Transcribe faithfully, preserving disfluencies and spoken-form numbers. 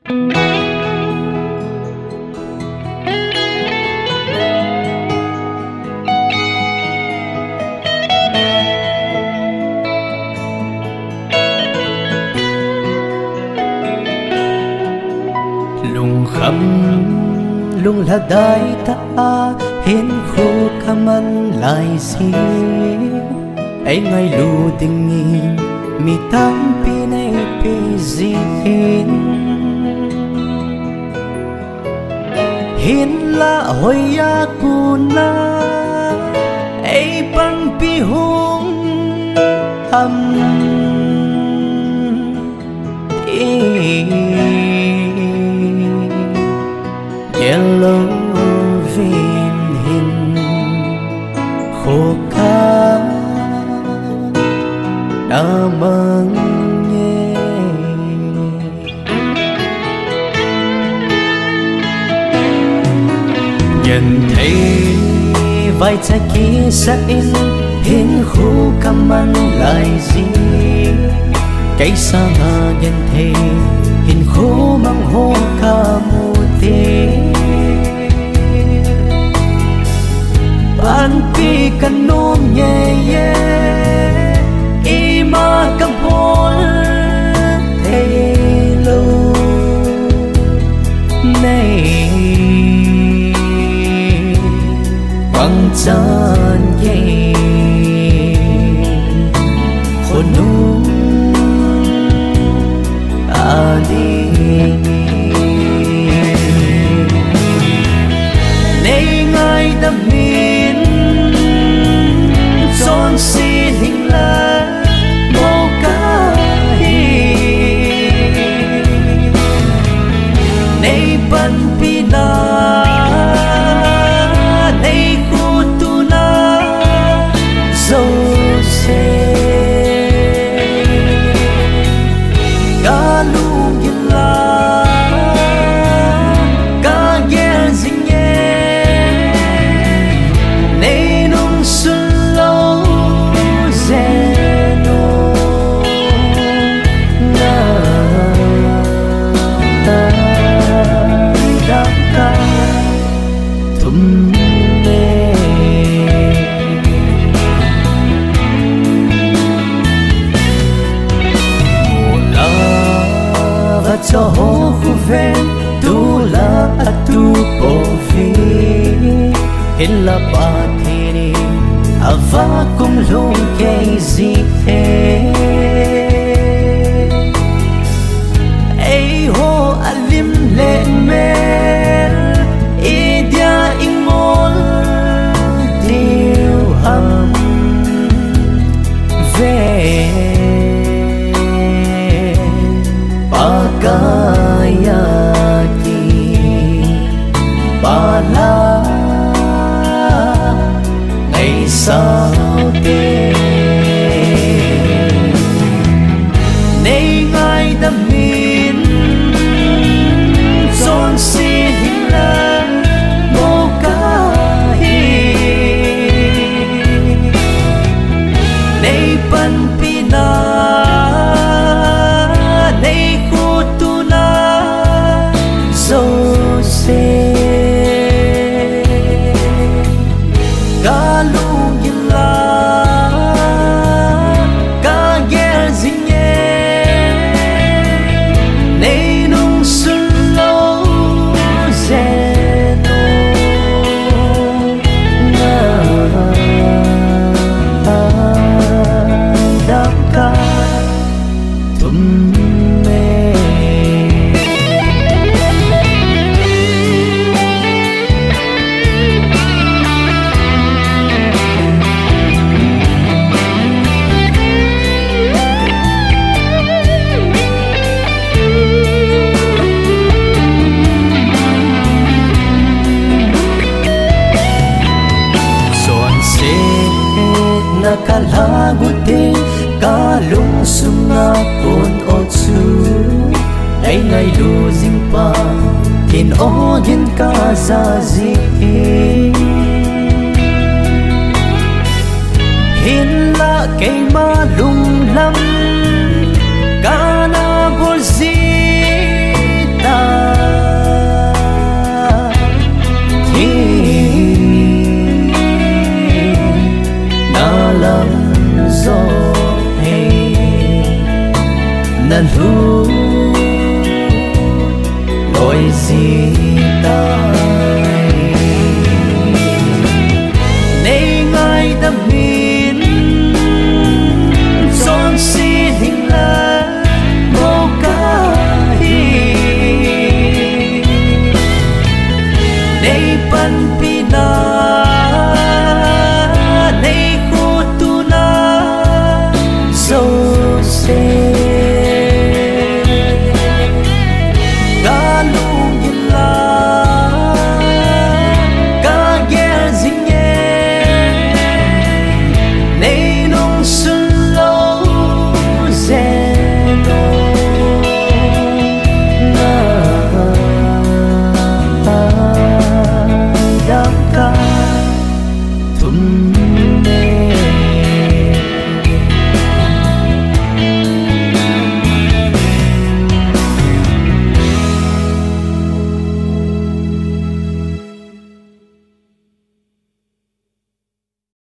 Lungkham, lunglhadai tah a hinkho kaman laijin, eingailu dingin mi tampin eipeh jin. Hinlah hoiya kona eipanpi hung ham, i gel louvin hinkho kana mang e. Genthei vaicha kisah in hinkho kaman laijin, kei sanga genthei hinkho mang ho kamu te. Panpi kanom ngei e, ima kabol theilou nei, bangchan kei khonung a ding. Nei ngaidam in, chonse lhinglel bou kahi. Nei panpina, nei khotona jouse kalunggil a kagel jing e, nei nungsun lou jeh u na ta dam ta thum e. Mola vacha ho khu ven, tulai a tu pouve. Hinlah Pathen in avah kum lhung kei jin e. Eiho a lim le mel idia i ngol diu ham ve. Pakai a kipah la ngaisang te. Nei ngaidam in, chonse lhinglel bou kahi. Nei panpina, nei khotona jouse kalunggil a kagel jing e, nei nungsun lou jeh u na ta dam ta thum e. Chonsetna kalah u teng, kalungsunga kon o chu, ei ngailu jing pa, kin o gin kaja jin. Hinlah keima lunglam kana bol ji ta Alhu